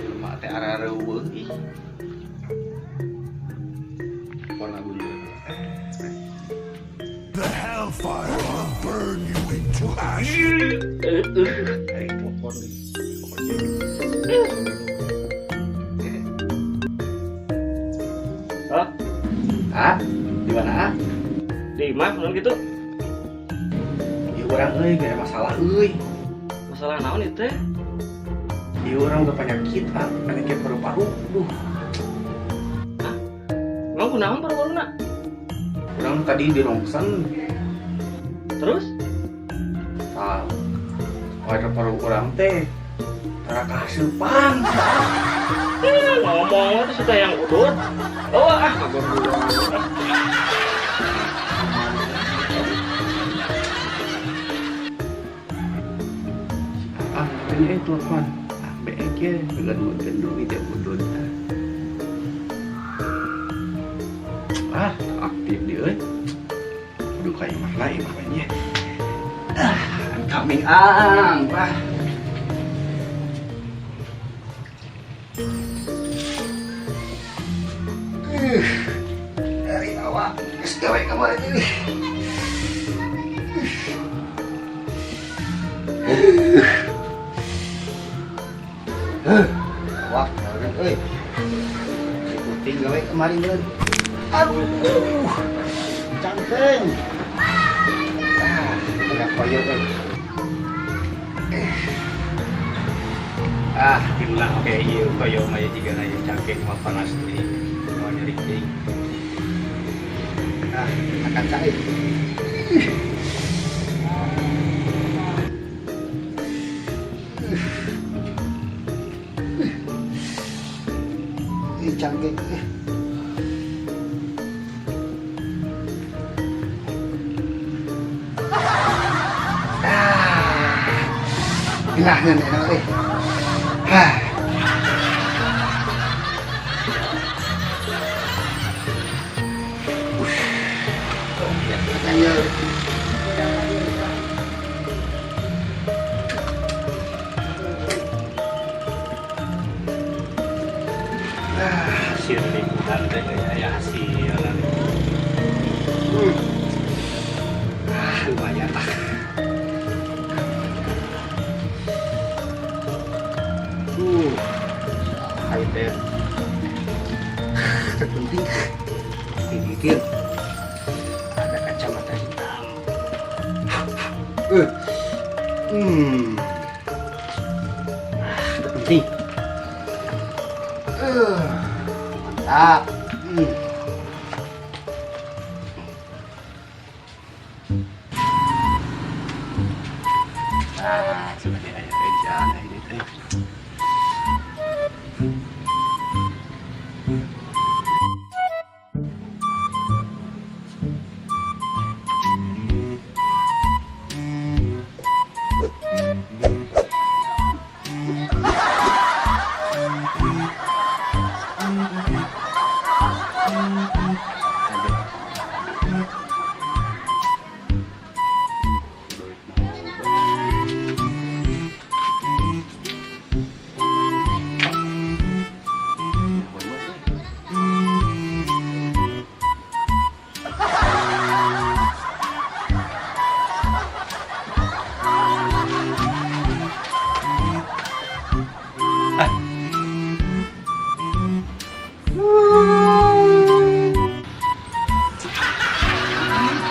Jelema teh arareuweung ih. Warna gunung. The hellfire will burn you into ashes. Aing telepon nih. Hah? Ah, di mana ah? Di imah naon gitu? Ieu urang euy, gak ada masalah euy. Masalah naon itu teh? Ieu urang udah penyakit, ah, penyakit paru-paru. Duh, Emang kunaon paru-paruna? Urang tadi di rongsen. Terus? Tah, paru-paru urang teh tara kaasupan. Eh, ngomong itu sudah yang udut. Oh, ah, ngagor. Ah, katanya eh telepon. Ah, BEG, gendut gitu ya, udut. Ah, aktif dia euy. Aduh, kayak imah lah, imah nya. Ah, I'm coming ang. Wah. Dari awak geus gawe kemarin ini. Awak kemarin euy. Si puting gawe kemarin euy. Aduh. Cangkeng. Ah, agak koyo euy. Ah, kena oke ieu koyo mah jiga na cangkeng mah panas deui. Mau nyeri teuing. Ah, akan cair. Ih, cangkeng. Ah, genaheun enak euy. Ah. Katanya. Hasil liputan teh aya hasil. Ah, lumayan lah. Ayo teh. Terpenting dikit ada kacamata hitam. Ah, terpenting. Mantap. Ah, sudah deh, aya teh jalan ini teh.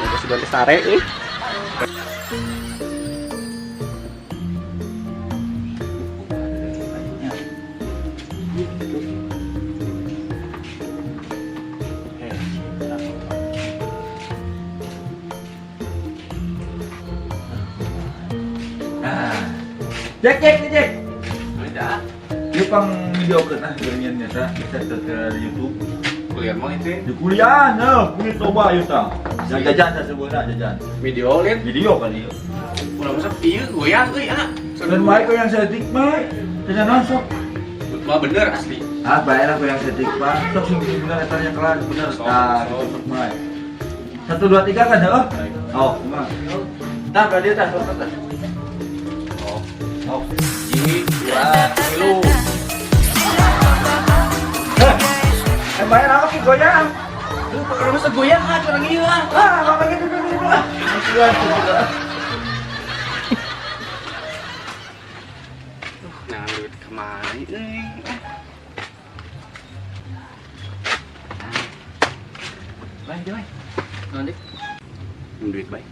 Udah sudah sare euy. Nah, Jack, Jack, Jack, Jack. Udah. Ieu pang video ke nah geuningan nyata bisa ke YouTube. Kuliah mau itu. Di kuliah, nah, kuliah coba ieu tah. Yang jajan tah sebenarnya jajan. Video lihat. Video kali ieu. Ulah masa ieu goyang euy ah. Dan baik yang setik mah, jajan naon sok. Mah bener asli. Ah, baiklah yang setik mah. Sok sing bener eta nya kelar bener. Sok, Tah, sok. gitu sok mah. 1 2 3 kan heuh? Oh, kumaha? Tah, ka dieu tah, sok tah. Oh. Oh. 1, 2, 2, 3. Eh, bayar aku sih goyang. Lu perlu masa goyang ah, curang ieu ah. Ah, apa gitu gitu gitu. Ah. Nah, duit kemana euy? Bay, bay. Nanti. Duit bay.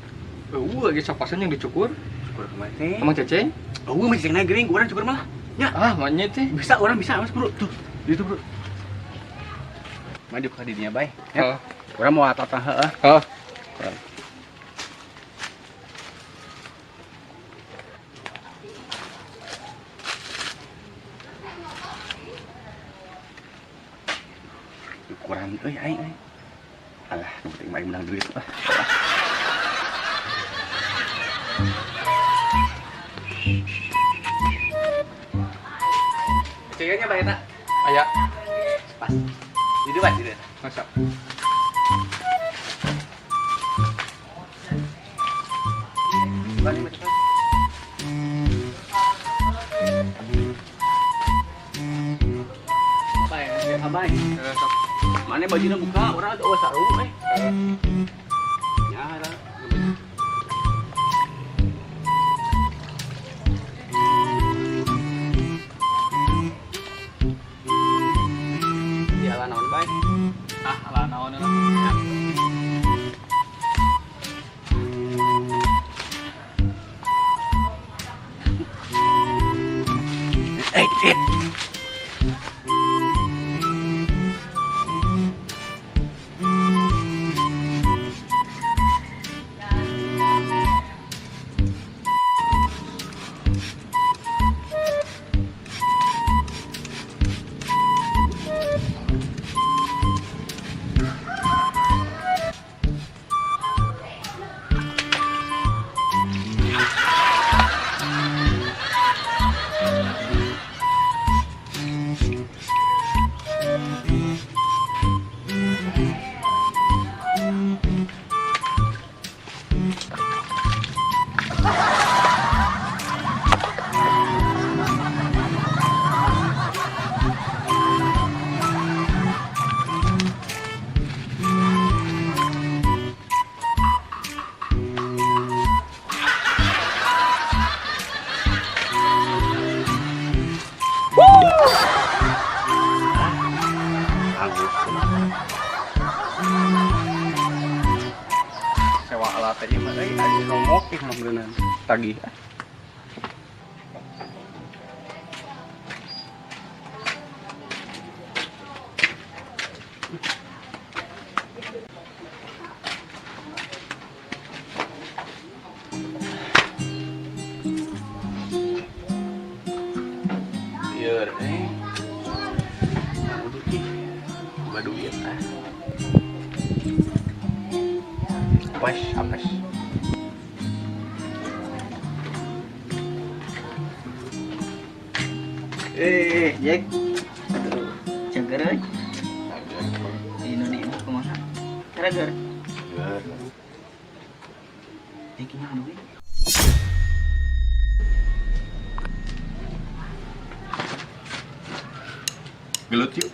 Eueuh lagi sapasan yang dicukur. Cukur kemana teh? Emang ceceng? Eueuh mah ceceng gering, urang cukur malah. Ya, Ah, manya teh. bisa orang bisa mas bro. Tuh, itu bro. Maju ke didinya bay. Ya. Heeh. Urang mau tatang heeh. Heeh. Ukuran euy aing euy. Alah, nu penting mah aing menang duit ah. Ceweknya bay eta. Aya. Pas. Itu bay, itu. Masa. Balik macam. Bay, abay. Heeh, sok. Mana bajunya buka, orang tuh sarung eh. Ya, ada. Jalan naon bay? Ah, ala naon lah. Eh, eh. Bagus. Sewa alat teh mah euy aya nomok ih mah beunang. Tagih. Ieu eh. Udah ih. Boga duit ah. Apes, apes. Eh, Jack. Aduh, cager euy. Ini di imah kumaha? Cager. Jack ini duit. Gelut yuk.